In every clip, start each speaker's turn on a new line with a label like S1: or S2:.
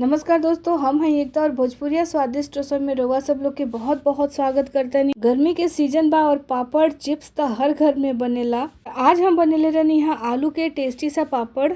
S1: नमस्कार दोस्तों, हम हैं एकता और भोजपुरिया स्वादिष्ट रसोई में रउआ सब लोग के बहुत बहुत स्वागत करतनी। गर्मी के सीजन बा और पापड़ चिप्स त हर घर में बनेला। आज हम बनेले रहनी हा आलू के टेस्टी सा पापड़।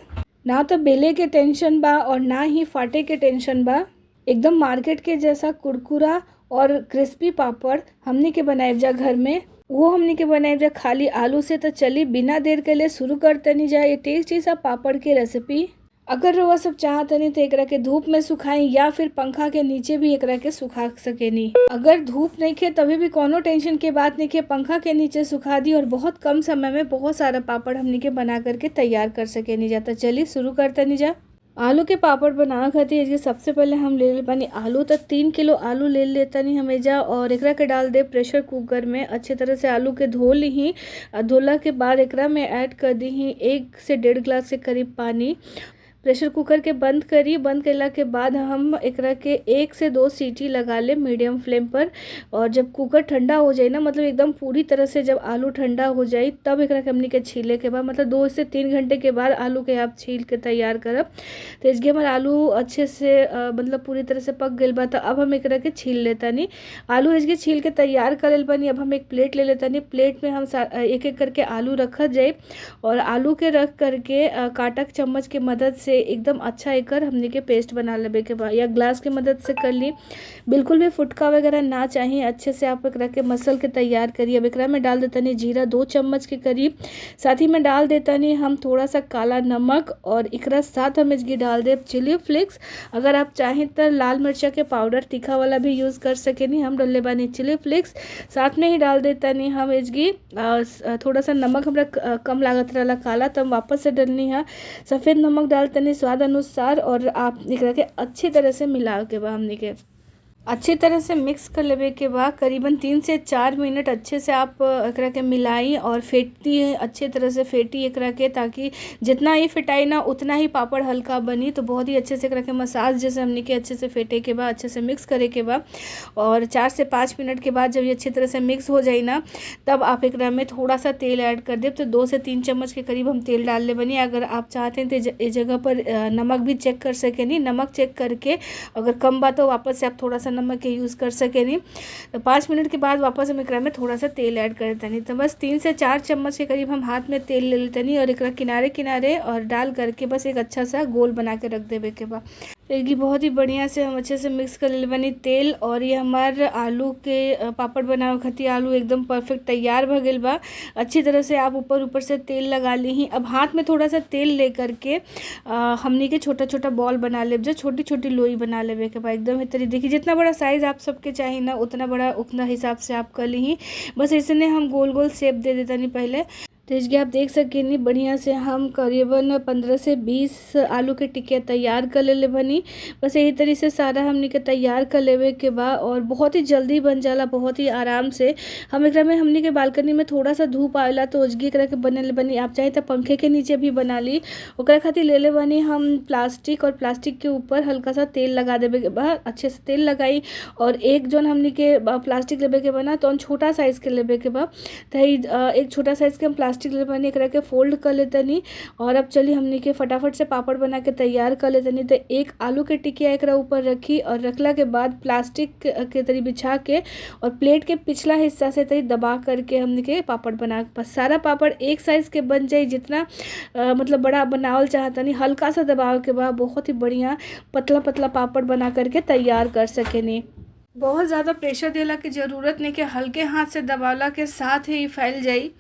S1: ना तो बेले के टेंशन बा और ना ही फाटे के टेंशन बा। एकदम मार्केट के जैसा कुरकुरा और क्रिस्पी पापड़ हमनी के बनाइब जा घर में। वो हमनी के बनाइब जा खाली आलू से। तो चली बिना देर के लिए शुरू करतनी जा ये टेस्टी सा पापड़ के रेसिपी। अगर रउआ सब चाहतनी तो एकरा के धूप में सुखाई या फिर पंखा के नीचे भी एकरा के सुखा सकेनी। अगर धूप नइखे तभी भी कोनो टेंशन के बात नइखे, पंखा के नीचे सुखा दी और बहुत कम समय में बहुत सारा पापड़ हमनी के बना करके तैयार कर सकेनी जा। तो चलिए शुरू करतनी जा। आलू के पापड़ बनावे खातिर एजे सबसे पहले हम ले ले बानी आलू। तो 3 किलो आलू ले लेतनी हम एजा और एकरा के डाल दे प्रेशर कुकर में। अच्छे तरह से आलू के धो लीही। धोला के बाद एकरा में ऐड कर दीही 1 से 1.5 ग्लास के करीब पानी। प्रेशर कुकर के बंद करी। बंद करला के बाद हम एकरा के 1 से 2 सीटी लगा ले मीडियम फ्लेम पर। और जब कुकर ठंडा हो जाए ना, मतलब एकदम पूरी तरह से जब आलू ठंडा हो जाए तब एकरा के हमनी के छीले के बाद, मतलब 2 से 3 घंटे के बाद आलू के आप छील के तैयार करब। तो इसके हमारे आलू अच्छे से मतलब पूरी तरह से पक गइल बा। तो अब हम एकरा के छील लेतानी। आलू इसके छील के तैयार कर लेल बानी। अब हम एक प्लेट ले लेतानी। प्लेट में हम एक एक करके आलू रखत जाए और आलू के रख करके कांटा चम्मच के मदद से एकदम अच्छा एकर हमनी के पेस्ट बना लेबे के बा, या ग्लास के मदद से कर ली। बिल्कुल भी फुटका वगैरह ना चाहिए। अच्छे से आप एकरा के मसल के तैयार करिए। अब एकरा में डाल देतनी जीरा 2 चम्मच के करीब। साथ ही में डाल देतनी हम थोड़ा सा काला नमक और एकरा साथ हम इसकी डाल देब चिली फ्लेक्स। अगर आप चाहें तो लाल मिर्चा के पाउडर तीखा वाला भी यूज़ कर सकेनी। हम डालले बानी चिली फ्लेक्स। साथ में ही डाल देतनी हम इसकी थोड़ा सा नमक हमरा कम लागत रहला काला, तो हम वापस से डालनी है सफ़ेद नमक डालतनी स्वाद अनुसार। और आप एकरा के अच्छी तरह से मिला के बा हमनी के अच्छी तरह से मिक्स कर लेवे के बाद करीबन 3 से 4 मिनट अच्छे से आप एकरा के मिलाई और फेंटती है, अच्छे तरह से फेंटी एकरा के, ताकि जितना ही फेटाई ना उतना ही पापड़ हल्का बनी। तो बहुत ही अच्छे से एकरा के मसाज जैसे हमनी के अच्छे से फेंटे के बाद, अच्छे से मिक्स करे के बाद और 4 से 5 मिनट के बाद जब ये अच्छी तरह से मिक्स हो जाए ना, तब आप एकरा में थोड़ा सा तेल ऐड कर दे। तो 2 से 3 चम्मच के करीब हम तेल डाल ले बनी। अगर आप चाहते हैं तो इस जगह पर नमक भी चेक कर सकेनी। नमक चेक करके अगर कम बा तो वापस से आप थोड़ा सा नमक के यूज़ कर सकेनी। तो 5 मिनट के बाद वापस हम एकरा में थोड़ा सा तेल ऐड कर देतनी। तो बस 3 से 4 चम्मच के करीब हम हाथ में तेल ले लेतनी और एकरा किनारे किनारे और डाल करके बस एक अच्छा सा गोल बना के रख देवे के बाद। तो बहुत ही बढ़िया से हम अच्छे से मिक्स कर ले बनी तेल और ये हमार आलू के पापड़ बनावे खातिर आलू एकदम परफेक्ट तैयार भ गइल बा। अच्छी तरह से आप ऊपर ऊपर से तेल लगा ली। अब हाथ में थोड़ा सा तेल ले करके हमनी के छोटा छोटा बॉल बना लेब, जो छोटी छोटी लोई बना लेवे के बाद एकदम तरी देखिए जितना बड़ा साइज़ आप सबके चाहिए ना उतना बड़ा उतना हिसाब से आप कर ली। बस ऐसे ने हम गोल गोल शेप दे देता पहले। तो इसके आप देख सकेनी बढ़िया से हम करीबन 15 से 20 आलू के टिकिया तैयार कर ले बनी। बस यही तरीके से सारा हमनी के तैयार कर लेवे के बाद और बहुत ही जल्दी बन जाला, बहुत ही आराम से। हम एकरा में हमनी के बालकनी में थोड़ा सा धूप आवेला तो उजगी एकरा के बनल बनी। आप चाहे तो पंखे के नीचे भी बना ली। ओकरा खातिर ले ले बनी हम प्लास्टिक और प्लास्टिक के ऊपर हल्का सा तेल लगा देवे के बाद अच्छे से तेल लगाई और एक जौन हमनी के प्लास्टिक लेवे के बना तो छोटा साइज़ के लेवे के बा, तो एक छोटा साइज़ के हम प्लास्टिक बनी एकरा के फोल्ड कर लेतनी। और अब चली हमनी के फटाफट से पापड़ बना के तैयार कर लेतनी। तो एक आलू के टिकिया एकरा ऊपर रखी और रखला के बाद प्लास्टिक के तरी बिछा के और प्लेट के पिछला हिस्सा से तरी दबा करके हमनी के पापड़ बना के सारा पापड़ एक साइज़ के बन जाए। जितना मतलब बड़ा बनावल चाहतनी हल्का सा दबाव के बाद बहुत ही बढ़िया पतला पतला पापड़ बना करके तैयार कर सकेनी। बहुत ज़्यादा प्रेशर देला के ज़रूरत नहीं कि हल्के हाथ से दबावला के साथ ही फैल जाई।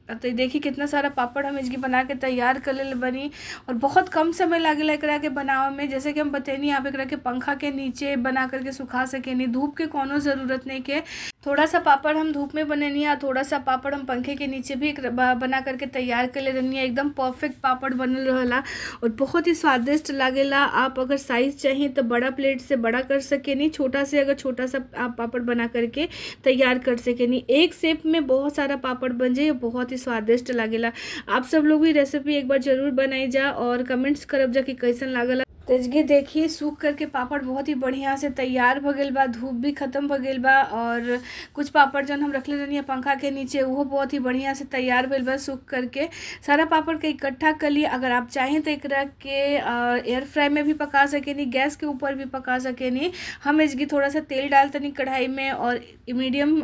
S1: तो देखिए कितना सारा पापड़ हम इसकी बना के तैयार कर ले बनी और बहुत कम समय लागेला एकरा के बनावे में। जैसे कि हम बतैनी आप एकरा के पंखा के नीचे बना करके सुखा सकेनी, धूप के कोनो ज़रूरत नहीं के। थोड़ा सा पापड़ हम धूप में बनैनी और थोड़ा सा पापड़ हम पंखे के नीचे भी बना करके तैयार कर ले रहनी। एकदम परफेक्ट पापड़ बनल रहला और बहुत ही स्वादिष्ट लागेला। आप अगर साइज़ चाहिए तो बड़ा प्लेट से बड़ा कर सकेनी, छोटा से अगर छोटा सा आप पापड़ बना करके तैयार कर सकेनी। एक शेप में बहुत सारा पापड़ बन जाए, बहुत ही स्वादिष्ट लागेला। आप सब लोग भी रेसिपी एक बार जरूर बनाई जा और कमेंट्स करब जा कि कैसन लागल। तेजगी देखिए सूख करके पापड़ बहुत ही बढ़िया से तैयार भ गइल बा, धूप भी ख़त्म भ गइल बा और कुछ पापड़ जौन हम रखले रहनी पंखा के नीचे उहो बहुत ही बढ़िया से तैयार भइल बा सूख करके। सारा पापड़ के इकट्ठा कर लिए। अगर आप चाहें तो एकरा के एयर फ्राई में भी पका सकेनी, गैस के ऊपर भी पका सकेनी। हम एजगी थोड़ा सा तेल डाल तनी कढ़ाई में और मीडियम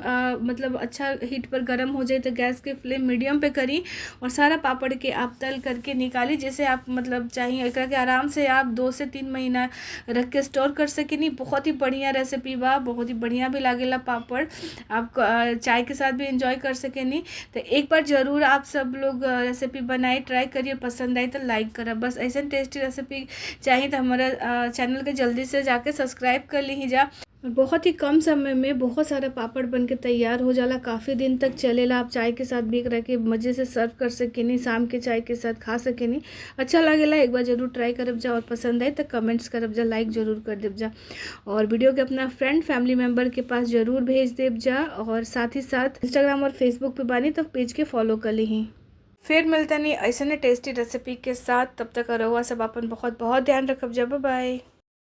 S1: मतलब अच्छा हीट पर गर्म हो जाए तो गैस के फ्लेम मीडियम पे करी और सारा पापड़ के आप तल करके निकाली। जैसे आप मतलब चाहिए एकरा के आराम से आप 2 से 3 महीना रख के स्टोर कर सकेनी। बहुत ही बढ़िया रेसिपी बा, बहुत ही बढ़िया भी लागेला पापड़, आप चाय के साथ भी एंजॉय कर सकेनी। तो एक बार ज़रूर आप सब लोग रेसिपी बनाए, ट्राई करिए, पसंद आई तो लाइक करब। बस ऐसे टेस्टी रेसिपी चाहिए तो हमारा चैनल के जल्दी से जाके सब्सक्राइब कर ली जा। बहुत ही कम समय में बहुत सारा पापड़ बन के तैयार हो जाला, काफ़ी दिन तक चलेला। आप चाय के साथ भी एकरा के मज़े से सर्व कर सकेनी, शाम के चाय के साथ खा सकेनी, अच्छा लागेला। एक बार ज़रूर ट्राई करब जा और पसंद आए तो कमेंट्स करब जा, लाइक ज़रूर कर देब जा और वीडियो के अपना फ्रेंड फैमिली मेम्बर के पास ज़रूर भेज देब जा। और साथ ही साथ इंस्टाग्राम और फेसबुक पे बानी तो पेज के फॉलो कर ली। फिर मिलते नहीं ऐसे टेस्टी रेसिपी के साथ, तब तक रहुआ सब अपन बहुत बहुत ध्यान रखब जा। बाय।